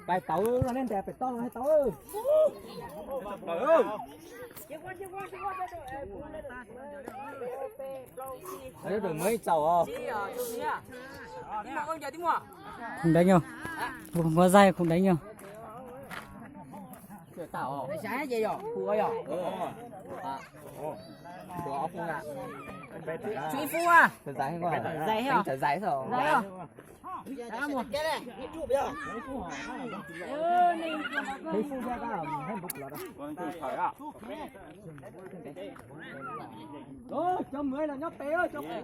Pais tau no nej ntes pem toj no tau. Muab ib txaus. Khoom deev yog, muab zaij khoom deev yog. Cov mw los nyob pem, cov pem.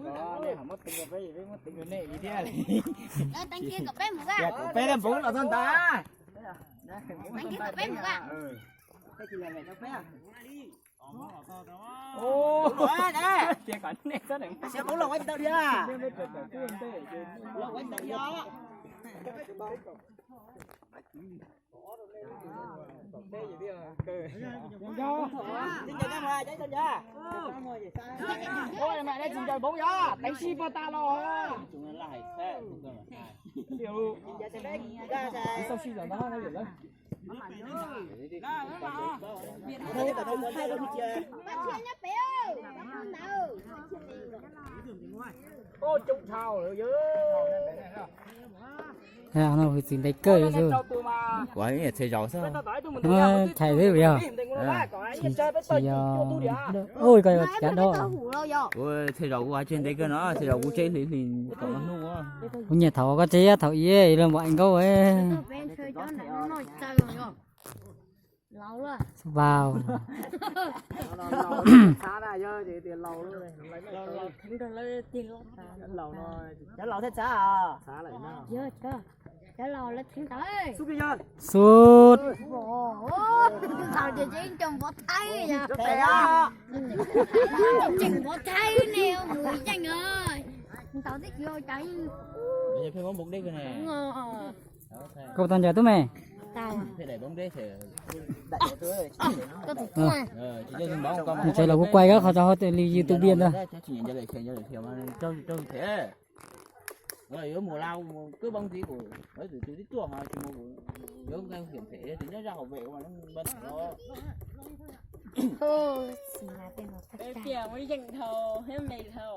Peb npov los txog ntawd. Tev sib pog tas los. Hwj txiv ntev kawg xwb. Kuv ib niam txhia zaus xwb. Chais xwb yog. Ui, koj yuav cab dob. Kuv txhia zaus kuv hais tseg ntev kawg no, txhia zaus kuv tseb hlis hlis thaum no hnub. Kuv nyiam thaum koj tseb thaum ib los npaum nkauj. Vau. Cov laus thiaj txhav. Cov laus lawv theej ntawd. Xub. Ntaus ces ces cov npov thaib yom. Tseem npov thaib ne, mus yeej os. Ntaus tib si cas. Koj tau ncaws tub me. Nws tsev los kuv kuaj koj qhov rau hauv li YouTube ntag. Yuav mus la, mus kawb npoo ntxiv kuv, tus twg tib tuaj ho tsis mus kuv, yuav nqee hiam phem tus nyob zaj hauv pem ua npoo ntawd. Tias ua yeej dhau thiab me dhau.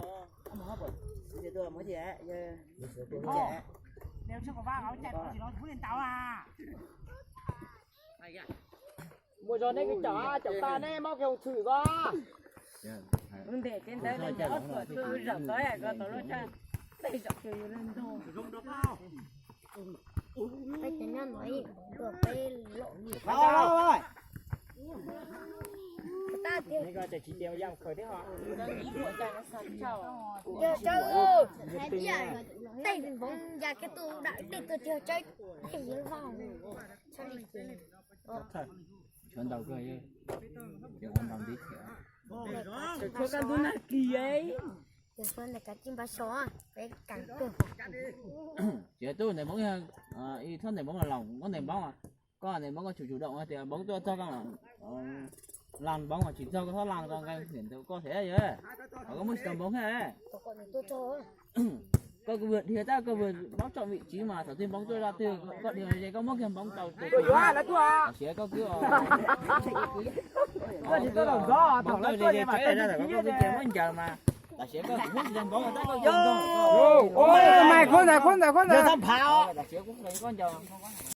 Mus zog nej kwv caum, caum tas nej mob kiag hoo tshwm ko. Lub ntes tej ntawd zaum tau ko tau lub tshaj tej zaum. Tej npoo ya kiag tus dam tej tus tiag tej yuav vaj. Tshuav ntau kawg, tshuav ntau ntxiv thiab. Tshuav koj ntug nag kis. Ces tub ntes npoo, txhob ntes npoo los laus, koj ntes npoo, koj ntes npoo koj tsum tsum doo tias npoo tuaj txog koj los npoo, tsis txog koj txhob los rau nqee niam ntawd koj thiab yog. Koj muab tsis tau npoo thiab. Koj kwv dhia tab koj kwv paub tsom vim tsiv mas thaum twg npoo tuaj zaj twg koj dhia ze koj muab kiag npoo tau tus. Tam sim koj kwv, npoo tuaj ze ze tsaib zaj thaum koj kwv ces muab ncaws mas tam sim koj tsis muab tsis tau npoo tab koj kwv ntoo. Mas khuab ntawd khuab ntawd khuab ntawd. Tam sim koj ncaws.